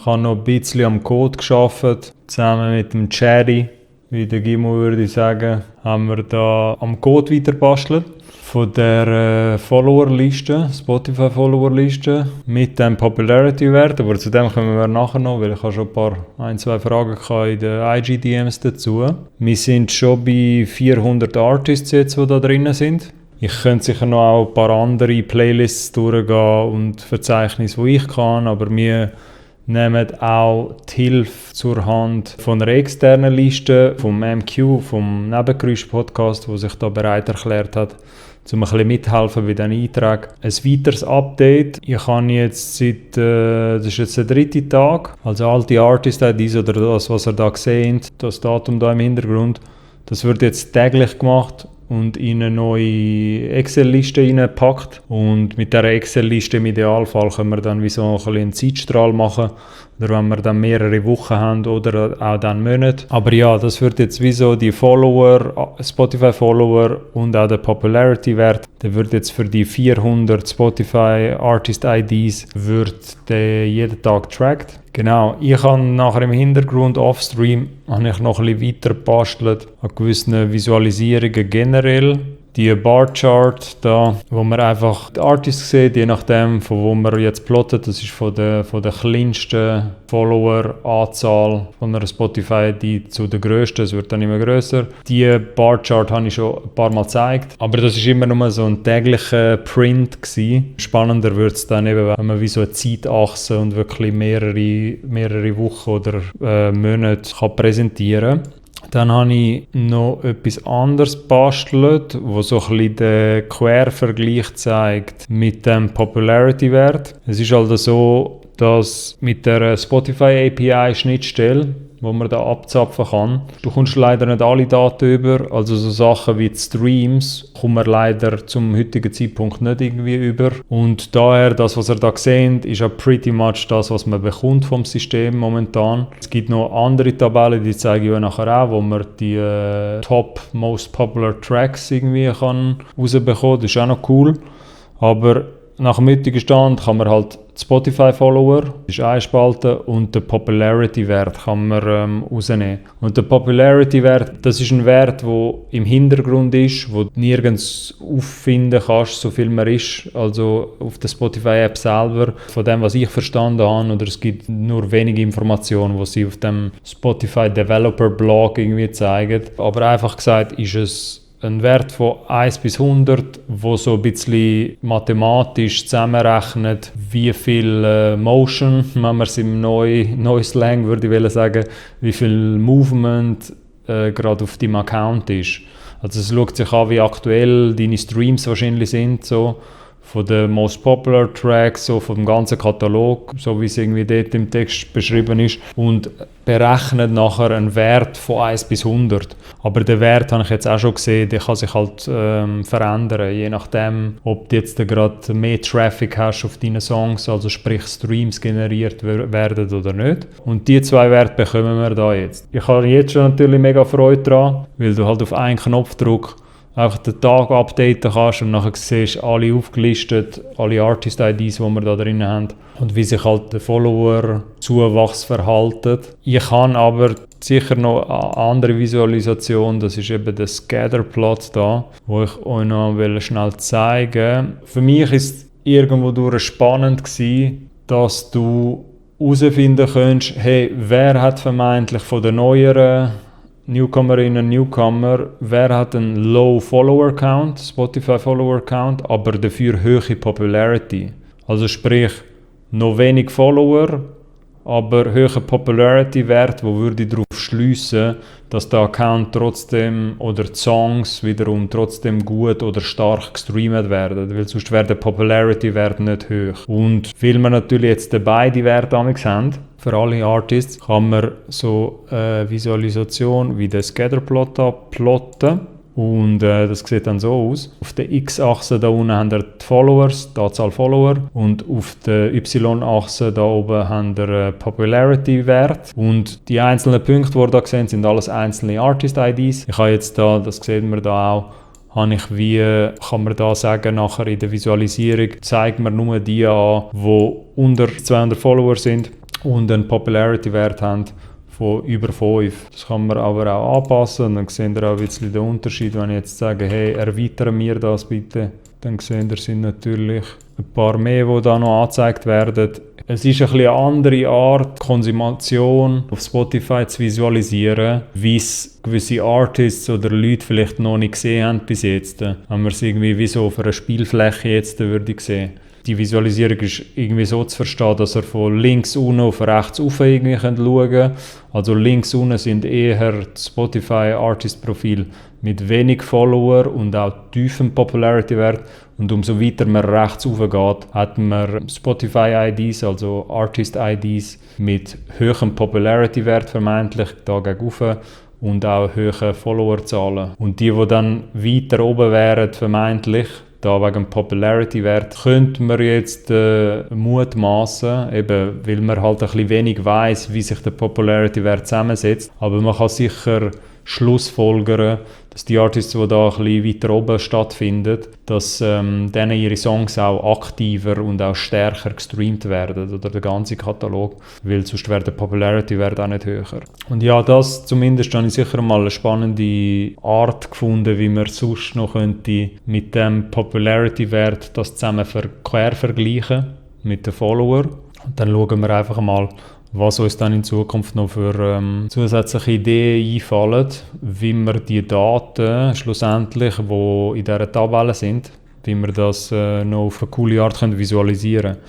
Ich habe noch ein bisschen am Code gearbeitet, zusammen mit dem Cherry, wie der Gimo würde ich sagen, haben wir da am Code weiterbastelt. Von der Followerliste, Spotify-Followerliste, mit dem Popularity-Wert, aber zu dem kommen wir nachher noch, weil ich habe schon ein, zwei Fragen in den IG-DMs dazu. Wir sind schon bei 400 Artists jetzt, die da drin sind. Ich könnte sicher noch auch ein paar andere Playlists durchgehen und Verzeichnisse, die ich kann, aber wir nehmen auch die Hilfe zur Hand von einer externen Liste, vom MQ, vom Nebengeräusch-Podcast, der sich da bereit erklärt hat, um ein bisschen mithelfen bei diesen Einträgen. Ein weiteres Update. Ich habe jetzt das ist jetzt der 3. Tag, also alte Artist-IDs oder das, was ihr da seht, das Datum da im Hintergrund, das wird jetzt täglich gemacht und in eine neue Excel-Liste reingepackt. Und mit dieser Excel-Liste im Idealfall können wir dann wie so ein bisschen einen Zeitstrahl machen. Oder wenn wir dann mehrere Wochen haben oder auch dann Monate. Aber ja, das wird jetzt wie so die Follower, Spotify-Follower und auch der Popularity-Wert, der wird jetzt für die 400 Spotify-Artist-IDs wird der jeden Tag getrackt. Genau, ich habe nachher im Hintergrund offstream habe ich noch ein bisschen weiter gebastelt an gewissen Visualisierungen generell. Die Barchart da, wo man einfach die Artists sieht, je nachdem von wo man jetzt plottet, das ist von der kleinsten Follower-Anzahl von einer Spotify zu der grössten, es wird dann immer grösser. Die Barchart habe ich schon ein paar Mal gezeigt, aber das ist immer nur so ein täglicher Print gewesen. Spannender wird es dann eben, wenn man wie so eine Zeitachse und wirklich mehrere Wochen oder Monate kann präsentieren kann. Dann habe ich noch etwas anderes gebastelt, wo so ein bisschen den Quervergleich zeigt mit dem Popularity-Wert. Es ist also so, dass mit der Spotify API-Schnittstelle, wo man da abzapfen kann, du kommst leider nicht alle Daten über, also so Sachen wie die Streams kommen wir leider zum heutigen Zeitpunkt nicht irgendwie über. Und daher, das was ihr da seht, ist auch pretty much das, was man bekommt vom System momentan. Es gibt noch andere Tabellen, die zeigen ich euch nachher auch, wo man die Top Most Popular Tracks irgendwie kann rausbekommen. Das ist auch noch cool. Aber nach dem heutigen Stand kann man halt die Spotify-Follower, das ist eine Spalte, und den Popularity-Wert kann man rausnehmen. Und der Popularity-Wert, das ist ein Wert, der im Hintergrund ist, wo du nirgends auffinden kannst, so viel man ist, also auf der Spotify-App selber, von dem, was ich verstanden habe, oder es gibt nur wenige Informationen, die sie auf dem Spotify-Developer-Blog irgendwie zeigen. Aber einfach gesagt ist es ein Wert von 1 bis 100, wo so ein bisschen mathematisch zusammenrechnet, wie viel Motion, wenn man es im neuen Slang würde ich sagen, wie viel Movement gerade auf deinem Account ist. Also es schaut sich an, wie aktuell deine Streams wahrscheinlich sind, so von den Most Popular Tracks, so vom ganzen Katalog, so wie es irgendwie dort im Text beschrieben ist, und berechnet nachher einen Wert von 1 bis 100. Aber den Wert habe ich jetzt auch schon gesehen, der kann sich halt verändern, je nachdem, ob du jetzt gerade mehr Traffic hast auf deine Songs, also sprich Streams generiert werden oder nicht. Und die zwei Werte bekommen wir da jetzt. Ich habe jetzt schon natürlich mega Freude daran, weil du halt auf einen Knopfdruck einfach den Tag updaten kannst und nachher siehst du alle aufgelistet, alle Artist-IDs, die wir da drin haben und wie sich halt der Follower-Zuwachs verhaltet. Ich habe aber sicher noch eine andere Visualisation, das ist eben der Scatterplot da, wo ich euch noch schnell zeigen will. Für mich war es irgendwo spannend gewesen, dass du herausfinden könntest, hey, wer hat vermeintlich von den neueren Newcomerinnen und Newcomer, wer hat einen Low Follower Count, Spotify Follower Count, aber dafür hohe Popularity. Also sprich, noch wenig Follower, aber hoher Popularity-Wert, wo würde ich darauf schliessen, dass der Account trotzdem oder die Songs wiederum trotzdem gut oder stark gestreamt werden, weil sonst wäre der Popularity-Wert nicht hoch. Und weil wir natürlich jetzt beide Werte haben, für alle Artists, kann man so eine Visualisation wie den Scatterplot plotten. Und das sieht dann so aus. Auf der X-Achse da unten haben wir die Followers, die Anzahl Follower. Und auf der Y-Achse da oben haben wir Popularity-Wert. Und die einzelnen Punkte, die ihr da seht, sind alles einzelne Artist-IDs. Ich habe jetzt da, das sehen wir da auch, habe ich kann man da sagen, nachher in der Visualisierung zeigt man nur die an, die unter 200 Follower sind. und einen Popularity-Wert haben von über 5. Das kann man aber auch anpassen und dann seht ihr auch ein bisschen den Unterschied. Wenn ich jetzt sage, hey, erweitere mir das bitte, dann seht ihr, sind natürlich ein paar mehr, die da noch angezeigt werden. Es ist ein bisschen eine andere Art, Konsumation auf Spotify zu visualisieren, wie es gewisse Artists oder Leute vielleicht noch nicht gesehen haben bis jetzt. Wenn man es irgendwie wie so auf einer Spielfläche jetzt würde sehen. Die Visualisierung ist irgendwie so zu verstehen, dass ihr von links unten auf rechts rauf irgendwie schauen könnt. Also links unten sind eher Spotify Artist Profil mit wenig Follower und auch tiefen Popularity-Wert. Und umso weiter man rechts rauf geht, hat man Spotify-IDs, also Artist-IDs mit höherem Popularity-Wert vermeintlich da gegenüber und auch höheren Followerzahlen. Und die dann weiter oben wären vermeintlich, da wegen Popularity-Wert, könnte man jetzt mutmaßen, eben weil man halt ein bisschen wenig weiss, wie sich der Popularity-Wert zusammensetzt. Aber man kann sicher schlussfolgern, dass die Artists, die da ein bisschen weiter oben stattfinden, dass denen ihre Songs auch aktiver und auch stärker gestreamt werden, oder der ganze Katalog, weil sonst wäre der Popularity-Wert auch nicht höher. Und ja, das zumindest habe ich sicher mal eine spannende Art gefunden, wie man sonst noch könnte mit dem Popularity-Wert das zusammen quer vergleichen mit den Followern. Und dann schauen wir einfach mal, was uns dann in Zukunft noch für zusätzliche Ideen einfallen, wie wir die Daten schlussendlich, die in dieser Tabelle sind, wie wir das noch auf eine coole Art visualisieren können.